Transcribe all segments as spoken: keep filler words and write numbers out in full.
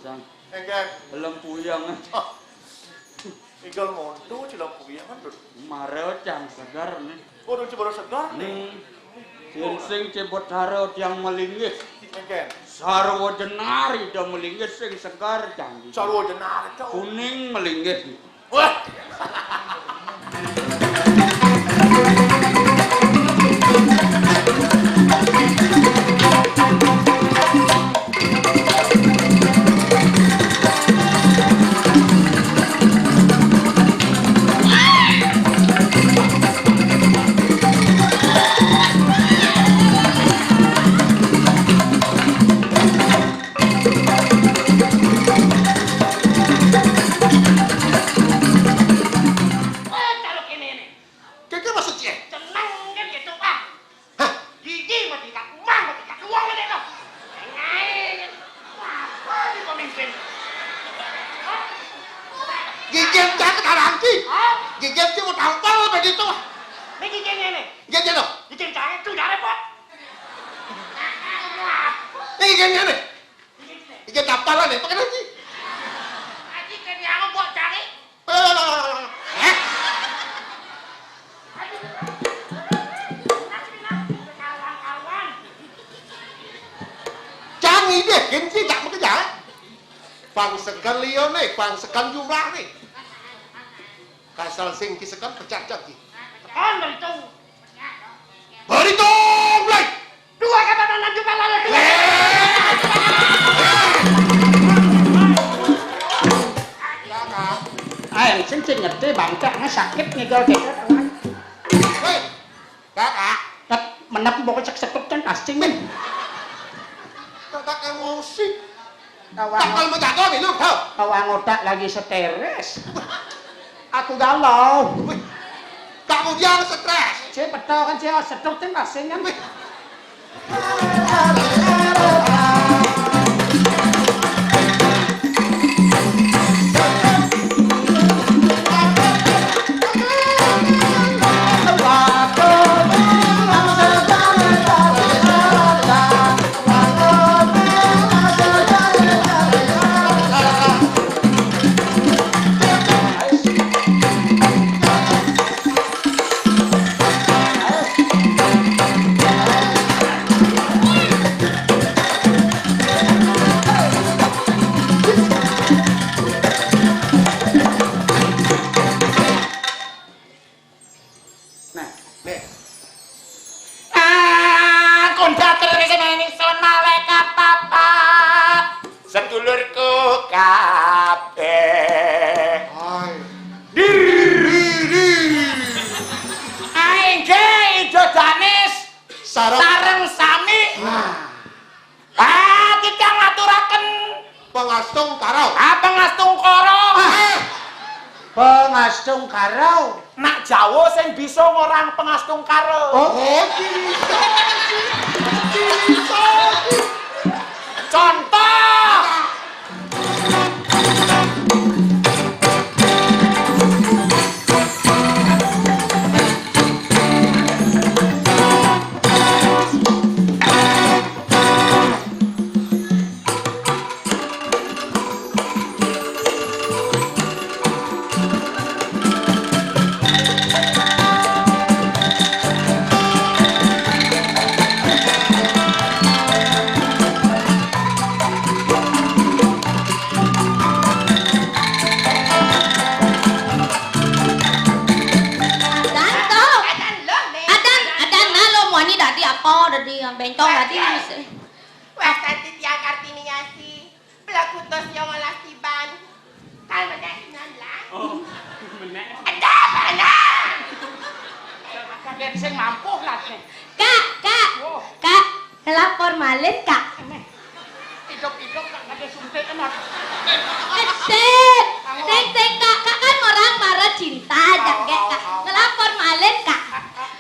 Cang. Engken. Lempuyang. Ah. Igal monto ci lempuyang kan, Dut. Mare cang seger nih. Oh, Dut, ci baru seger nih. Hmm. Sing, sing ci betara tiang melinggih. Engken. Sarwa jenar ida melinggih sing seger, cang. Sarwa jenar itu. Kuning melinggih. Wah. Wah, kalau kene nih. Keke maksud cie? Seneng kan gitu, Pak. Hah? Gigi mati kak, umah mati kak, uang mati kak. Ngai, apa nih pemimpin? Hah? Gigi cak tarangki. Hah? Gigi cak mau tampal begitu. Ini gigi ini nih. Gigi lo. Gigi cak itu dari Pak. Ini gigi ini nih. Gigi ini. Gigi tampalan nih, pakai lagi. Aji kan yang mau cari. Hah? Cang idih, gin sih, cak bekerja. Pang sekan liyo nih, pang sekan jumlah nih. Kasal sing ki sekan pecah-pecah ki. Sekan dari itu. Beritung, Blay! Dua kata dan lanjut malah dua. Kakak. Ah, yang sing sing ngerti bangkaknya sakit ngigel gitu. Hei, kakak. Tet menep mbok cek sekut kan pasti men. Kakak emosi. Tawang. Takal mau jatuh minum, tau? Tawang otak lagi stres. Aku galau. Wih. Kamu dia stres. Saya betul kan saya sedot kan rasanya. Wih. Nah, nih. Ah, kondha terus meni sun malaikat papat. Sedulurku kabeh. Hai. Dir. Dir, dir. Ah, inggih, Ijo Danis. Sareng. Sareng sami. Nah. Ah, titah ngaturaken pangastungkara. Ah, pangastungkara. Ah, eh. Pangastungkara. Nak Jawa sing bisa ngorang pangastungkara. Oh, oh, bisa. Bisa. Contoh. Adan to. Adan lo, Nek. Adan, adan nah lo, muani dadi apa? Dadi bencong dadi. Wah, Santi tiang Kartini Nyasi. Pelaku tos yang olah siban. Kal menek sembilan belas. Oh, menek. Ada mana? Kakek sing mampuh lah nih. Kak, Kak. Oh. Kak, lapor malin, Kak. Nih. Hidup-hidup tak ada suntikan, Mas. Sik, sik, sik, Kak. Kak kan orang marah cinta, jangge, Kak. Ngelapor malin, Kak.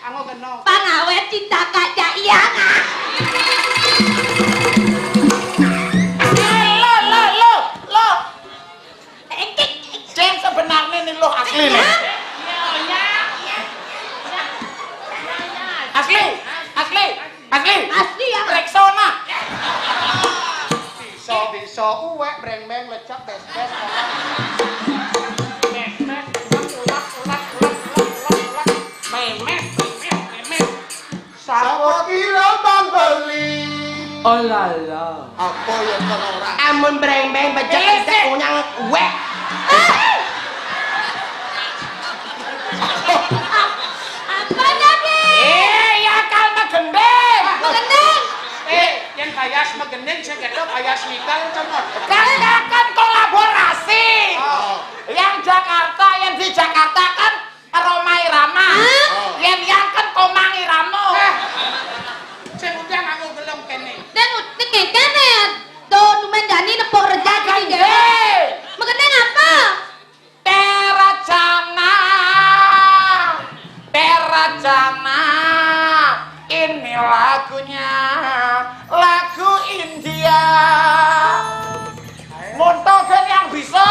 Anggo kena. Pangawet cinta Kak Cak Iyang, ah. Lo, lo, lo, lo. Sing sebenarnya nih lo asli nih. Asli, asli, asli. Asli ya. Rexona. Bisa, bisa. Uwek, breng-breng, lecek, bes-bes, kolak. Bes-bes, ulat, ulat, ulat, ulat, ulat, ulat. Memes, memes, memes. Sapa kira Bang Beli? Oh la la. Apa ya kena ora? Amun breng-breng becek, eh, becek, sik, unyang, uwek. Apa tadi? Eh, ya kal megending. Megending. Eh, yen bayas megending sing ketok bayas mikal cemot. Kan akan kolaborasi. Oh. Yang Jakarta, yang di Jakarta kan Rhoma Irama. Hah? Yen yang kan Komang Irama. Eh, sing udah nganggo gelem kene. Dan utik kene. Tuh, numen dani nepuk rejak iki dhewe. Megending apa? Teracana, Teracana, ini lagunya, lagu India. Monto gen yang bisa.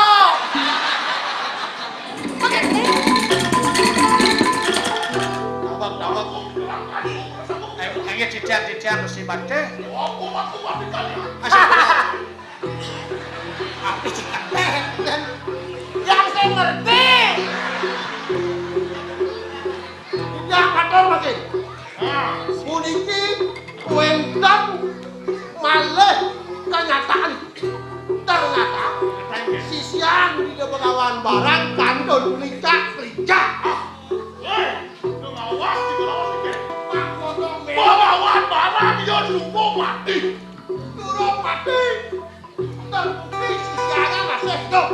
Dawet, dawet. Ayo, ayo, jejar, jejar, mesti pada. Aku, aku, aku, aku. Asik. Tapi ceketeh, kan? Yang saya ngerti. Yang atur makin. Nah, puniki wénten malih kenyataan ternyata sisian di Begawan barang kantun pelicak-pelicak. Eh, ngawas di bawah sini. Begawan barang ya suku mati. Durung mati. Terbukti sisiane masih hidup.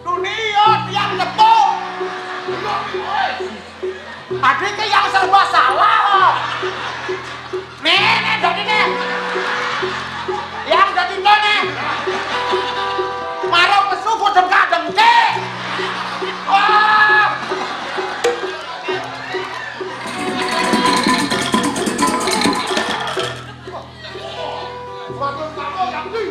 Dunia tiang tepuk. Adik ke yang serba salah. Nih, nih, jadi nih. Yang jadi nih. Marung pesu boten kadengke. Wah. Matur karo Yangti.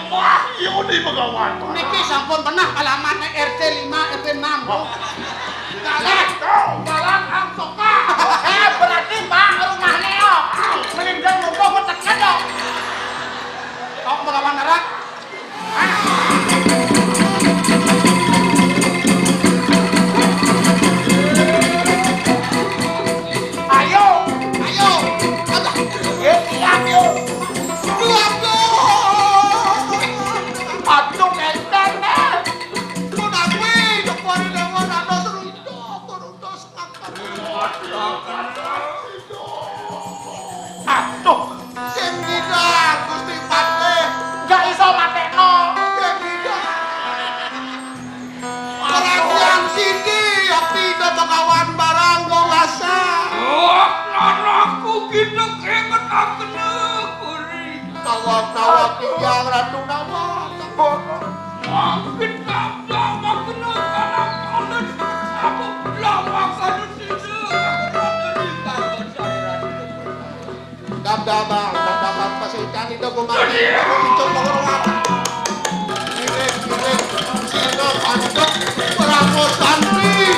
Wah, iya di Begawan. Niki sampun pernah alamatnya R T lima, R T enam. Dalan, dalan Amsoka. Eh, berarti Pak rumahnya yo. Meninggal mumpung metekan yo. Kok Begawan Nerak? Ayo, ayo. Alah, ya siap yo. Aduh, aduh, ngenteng, eh. Mun aku, eh, jepari dewa nano seru itu, turun dos makan. Aduh. Sing ngidang, Gusti Patih. Gak iso matekno. Sing ngidang. Perhatian sini, api do Begawan barang go ngasa. Wah, anakku kita kengetaken kuri. Tawak-tawak tiyang Ratu Nawak. Wah, kita tawak kena kalah kalah. Aku lama kalah tidak. Aku rata di kalah. Dabdabang, dabdabang, pasihkan itu kumaha, itu pengeluar. Kirim, kirim, sila panduk, perang santri.